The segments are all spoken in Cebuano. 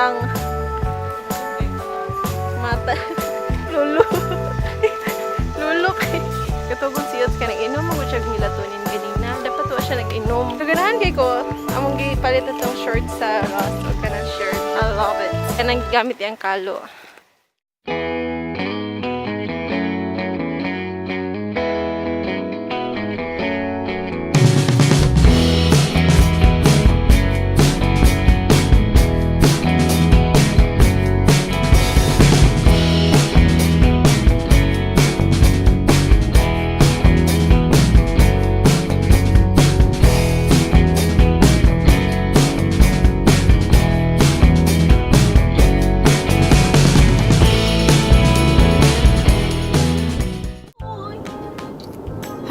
matang. Mata. Lulu. Lulu kay. Katugong siyot ka nag-inom mo siya melatonin ganina. Dapat wa siya nag-inom. So ganahan kay ko among gipalit atong short sa Ross o kanang shirt. I love it. Kanang gigamit iyang kalo.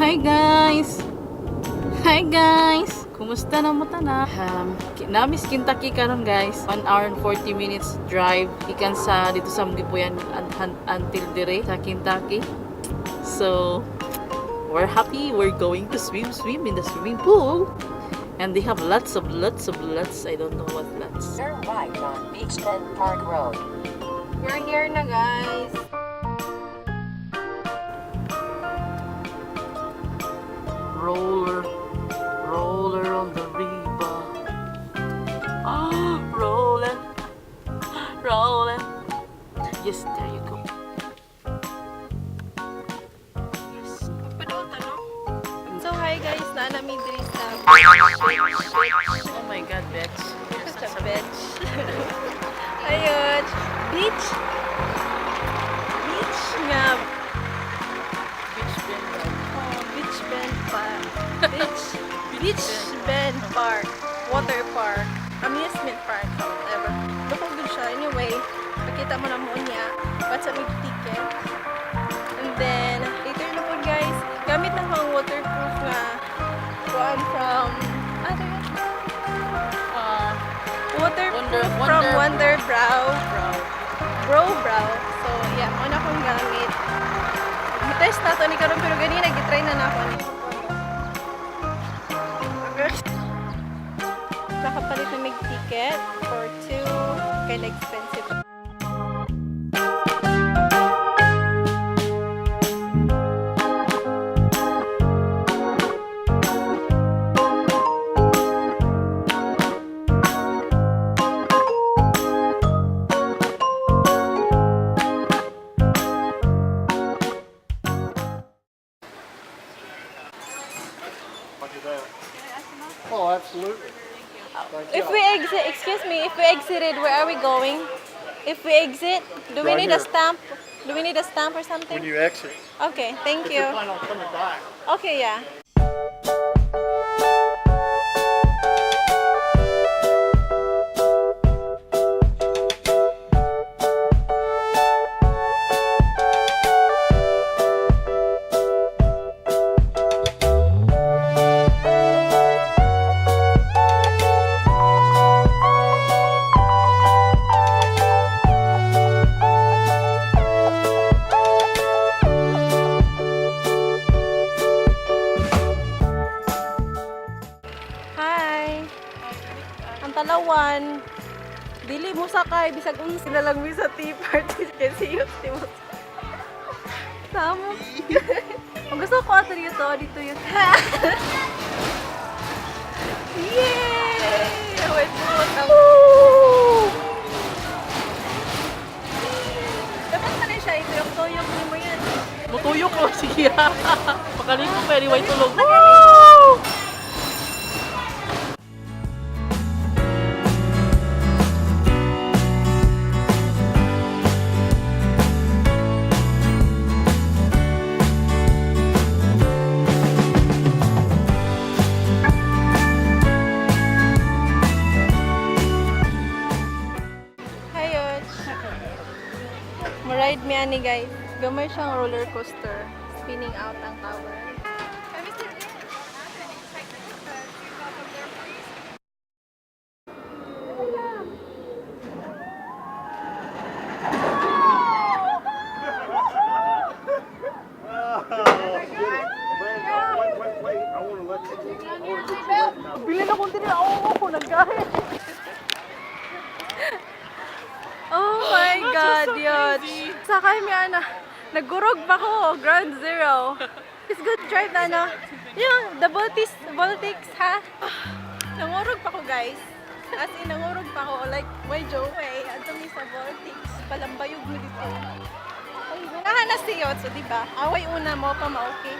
Hi guys! Hi guys! Kumusta na mo tanan? Namis Kentucky karon, guys. 1 hour and 40 minutes drive gikan sa dito sa Mgipuyan until dire sa Kentucky. So, we're happy. We're going to swim in the swimming pool. And they have lots of lots of lots. I don't know what lots. Turn right on Beach Bend Park Road. We're here na, guys. Roller, roller on the river. Ah, rolling, rolling. Yes, there you go. Yes. Magpaduot, ano? So hi guys, naa nami diri sa Oh my God, bitch. You're sa such a beach. Ayun, beach. Beach nga. Bitch bend. Oh, Beach Bend Park. Beach Bend Park. Water park. Amusement park. Whatever. Dako gud siya. Anyway, pakita mo na mo niya. What's up with ticket? And then, later na po, guys, gamit na ko ang waterproof nga kuan from ano yun? Waterproof from Wonder Wonder Brow. Brow. Bro Brow. So, yeah, mo na akong gamit. I-test na to ni karon pero ganina gitry na nako ni. Okay. Nakapalit na mig ticket for two. Kinda expensive. Look at that. Oh, absolutely. Thank If you. we exit, excuse me, if we exited, where are we going? If we exit, do we Right need a here. stamp? Do we need a stamp or something? When you exit. Okay, thank If you. you plan on coming back. Okay, yeah. Hi. Ang talawan. Dili mo sakay bisag unsa na lang mi sa tea party kasi yun ti mo. Tamo. Ang gusto ko ato dito, dito yun. Yay! Wait mo ang. Dapat pala siya ituyok-tuyok mo yan. Mutuyok ko siya. Pakalimot pa anyway tulog. Hi, Och. Mo-ride mi ani, guys. Gamay siyang roller coaster. Spinning out ang tower. Hi, Mr. Lin. Wait, wait, wait. I want to let you. I want to get you wet now. Bilin akong tinira. Oo, ako naggahe. Nagsakay mi ana. Nagurog pa ko, ground zero. It's good drive na no. Yung the Voltis, Voltix ha. Nangurog pa ko, guys. As in, nangurog pa ko. Like, why joke eh. Adto mi sa Voltix. Palambayog mo dito. Ay, nahan na si Yotso, di ba? Away una mo pa ma-okay.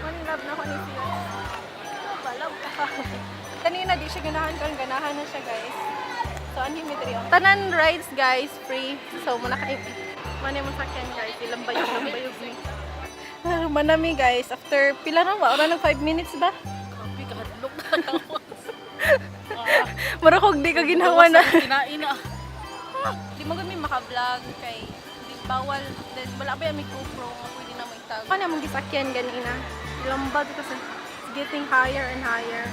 One love na ko ni si Yotso. Oh, love ka. Kanina di siya ganahan karon ganahan na siya, guys. So anhi mi diri, oh. Tanan rides, guys, free. So muna kay Mane mo sakyan, guys, ilang bayog lang bayog ni. Ah, manami, guys, after pila na ba? Ora ng 5 minutes ba? Grabe, kahadlok na ako. Mura kog di ka ginawa na. Kinain na. Di mo gud mi maka-vlog kay di bawal, then wala pa may GoPro nga pwede na mo itag. Paano mong gisakyan ganina? Lambad kasi it's getting higher and higher.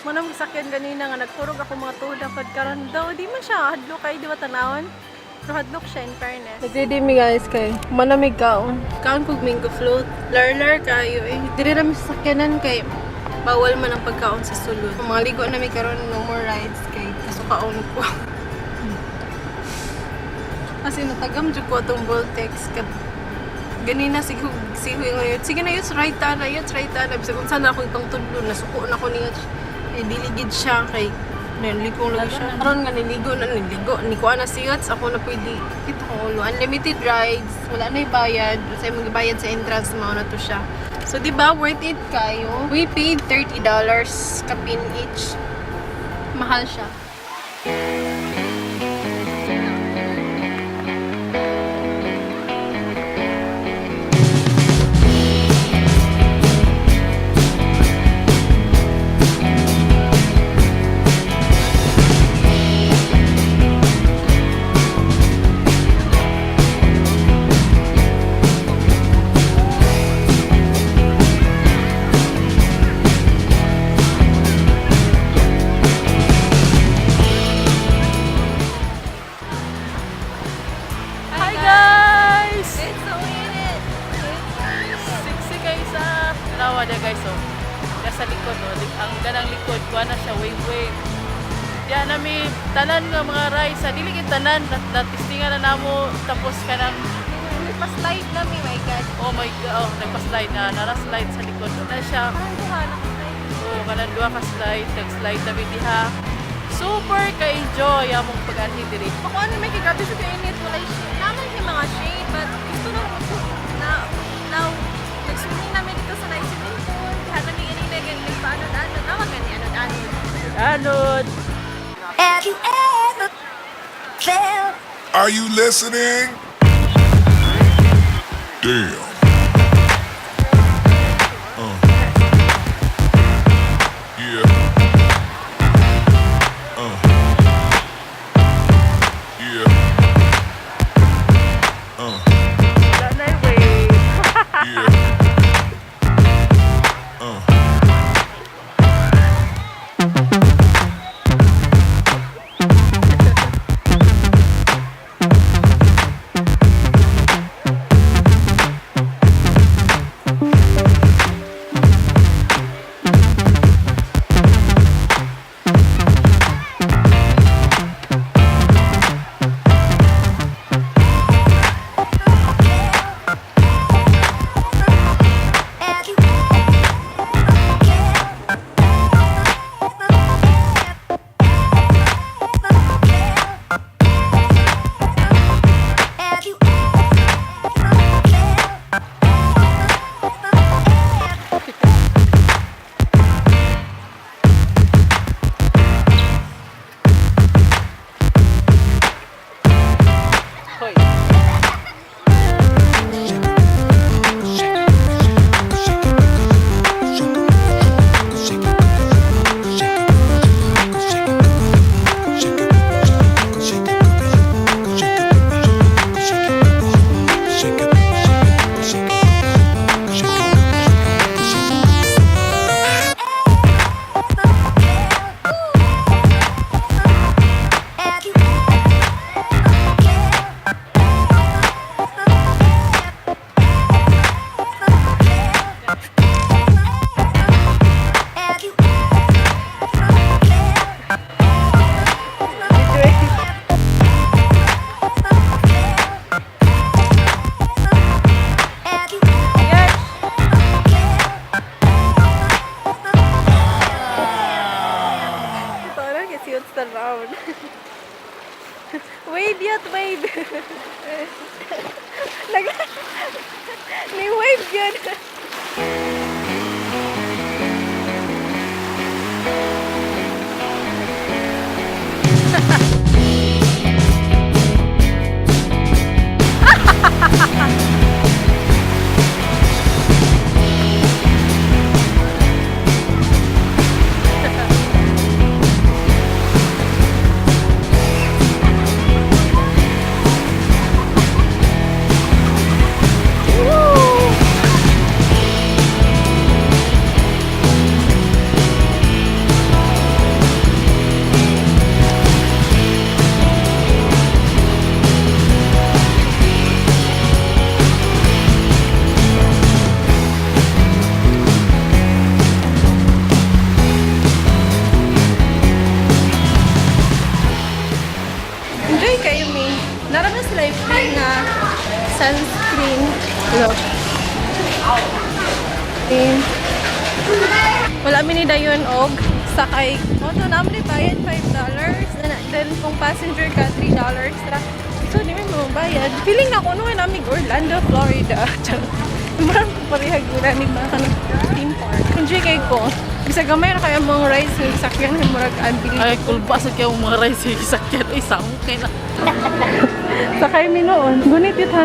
Mo nang gisakyan ganina nga nagkurog ako mga tuhod pad karon daw di man siya hadlok kay di ba tanawon? Pero hadlok siya, in fairness. Nagdidi mi, guys, kay manamig kaon. Kaon kog mango float. Larlar kayo eh. Diri ra mi sa sakyanan kay bawal man ang pagkaon sa sulod. Mga ligo na mi karon, no more rides kay kasukaon ko. Kasi natagam jud ko atong Voltex kat ganina si si Huy ngayon. Sige na yun, right ta na yun, right ta na. Bisag unsa na akong pangtudlo, nasuko na ko niya. Eh, diligid siya kay naligo lang siya. Karon nga niligo na niligo. Ni kuha na siyats, ako na pwede kita ko ulo. Unlimited rides, wala na bayad. Sa imong gibayad sa entrance mao na to siya. So di ba worth it kayo? We paid $30 kapin each. Mahal siya. Hi guys! It's so init! Sexy kayo sa tanawa niya, guys, oh. Nasa likod, oh. Ang ganang likod kuha na siya wave wave. Diya nami tanan nga mga rides sa dili gid tanan natistingan na namo tapos kanang Pa-slide na mi, my God. Oh my God, oh, nagpa-slide na nara slide sa likod na siya. Parang duha naka-slide. Oh, kanang duha ka slide, nag-slide na mi diha. Super ka-enjoy among pag-anhi diri. Ako ano may kay grabe siya kainit, walay shade. Naman kay mga shade, but gusto na na now nag-swimming namin dito sa nice swimming pool. Diha kami ganina ganun nagpaanod-anod. Tama gani anod-anod. Anod. Have you ever felt Are you listening? Damn. Yeah. Yeah. Wala na yung wave. Yeah. Wave yat, wave. Nag Ni wave yun. Enjoy kayo, mi. Naraman sila yung free nga sunscreen. Look. Okay. Wala mi ni dayon og sakay. Moto na mi bayad $5. Then kung passenger ka $3 ra. So di mi mo bayad. Feeling na kuno nami Orlando, Florida. Charot. Murag parehag gura ni mga kanang theme park. Enjoy kay ko. Bisag gamay ra kay among rides sa sakyan murag unbelievable. Ay, kulba sa kaya mga rides sa sakyan. Ay, samok kayo na. Sakay mi noon. Gunit yun ha.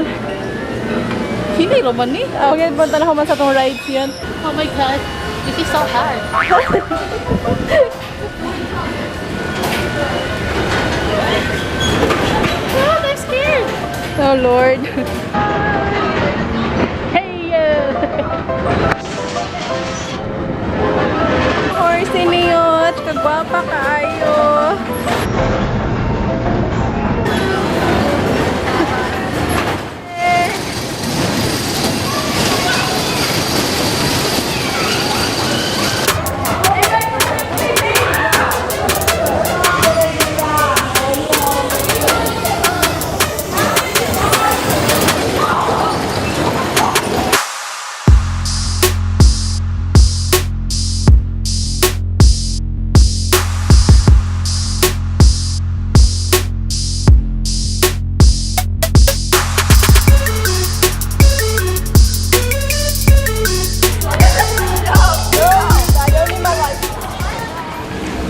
Hindi raman ni. Okay, punta na man sa tong rides yun. Oh my God. This is so hard. Oh, I'm scared. Oh Lord. Hey! Horse niyot, kagwapa kaayo.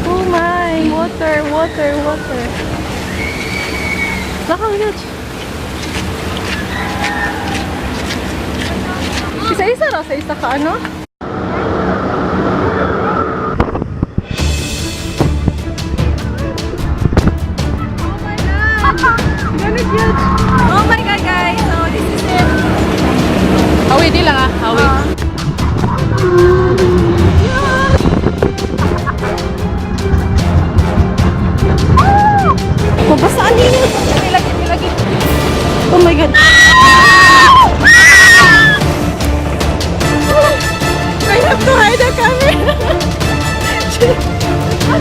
Oh my, water, water, water. Lakaw yun. Isa-isa ra sa isa ka ano? Oh my God! Ganun yun. Oh my God, guys! So, this is it. Hawi, di lang ah. Hawi. Mabasaan din yun. Milagit, milagit. Oh my God. I have to hide the camera.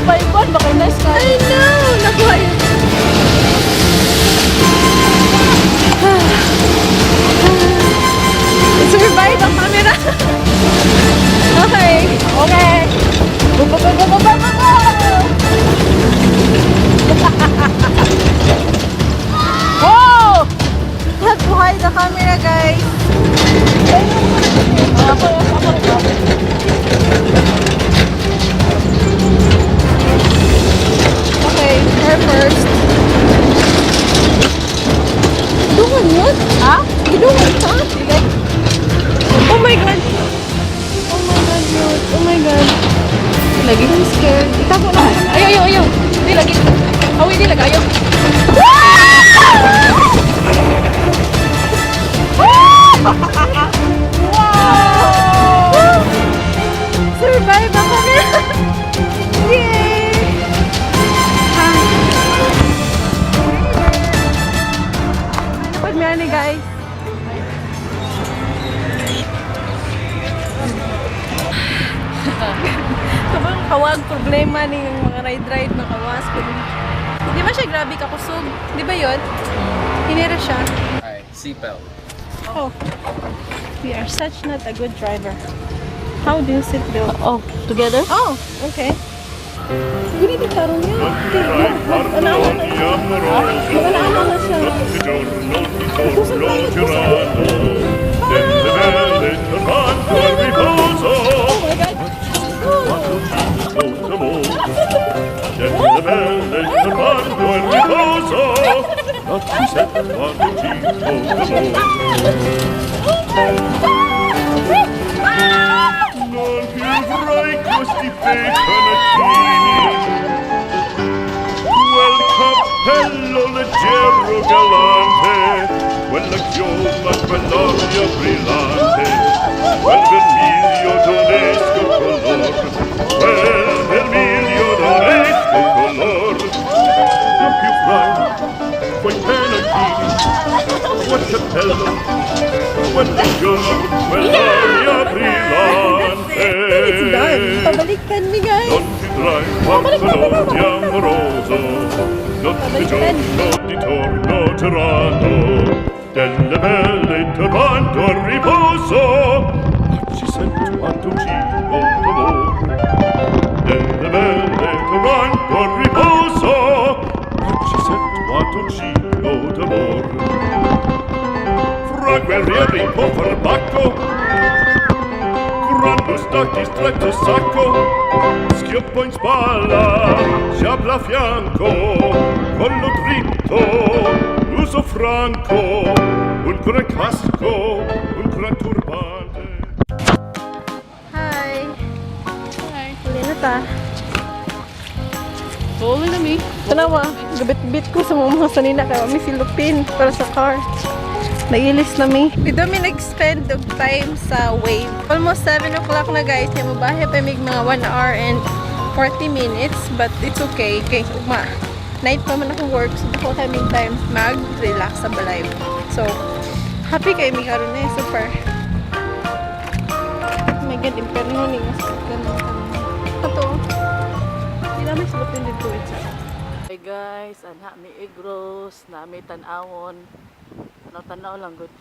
Paibon, baka nice ka. I know! Nakuha yun. Survive ang camera. Okay. Okay. Go, go, go, go, go, go, go, go! Whoa! Have to hide the camera, guys. Ako, ako, ako. Okay, her first. Gidungan yun? Ha? Gidungan, ha? Oh my God! Oh my God, Ruth. Oh my God. Lagi. I'm scared. Itago na. Ayo, ayo, ayo. Di lagi. Hawi, di lagi. Ayo. Survive ang camera! Yay! Ha? Ano pa ni guys? Kabang kawag problema ni yung mga ride-ride na kawas. Di ba siya grabe kakusog? Di ba yun? Hinira siya. Alright, seatbelt. Oh. We are such not a good driver. How do you sit belt? Oh, together? Oh, okay. Guni di tarong yun. Ano ako? Turbando il riposo, non ti sento quando giro d'amor. Non più avrai questi bei canatini, quel cappello leggero galante, quella chioma, quell'aria brillante, quel vermiglio d'onesco color, quel vermiglio d'onesco color. Non più avrai quei pennacchini, quel cappello, quella chioma, quell'aria brillante. It's done. Pabalikan mi, guys. Non vedrai quanto di amoroso, notte e giorno di torno girando, delle belle turbando al riposo, ma ci sento quanto giro d'amor. Delle belle turbando al riposo, ma ci sento quanto giro d'amor. Fra guerrieri può far bacco, gran mustacchi, stretto sacco, schioppo in spalla, sciabla a fianco, collo dritto, muso franco, un gran casco, un gran turbante. Hi. Hi. Uli na ta. Tuloy na mi. Tanawa, gabit-bit ko sa mga sanina kay mi silupin para sa car. Nailis na mi. Dito mi nag-spend og time sa Wave. Almost 7 o'clock na, guys. Kaya mabahe pa mig mga 1 hour and 40 minutes. But it's okay. Kay ugma. Night pa man ako work. So dako kay mig time mag-relax sa balay. So, happy kay mi karon eh. Super. Oh my God, imperno ni mas ganun. Ato. Di namin silupin dito. It's Hi guys, anha mi Igros, na mi tan-awon. Tanaw-tanaw lang gud.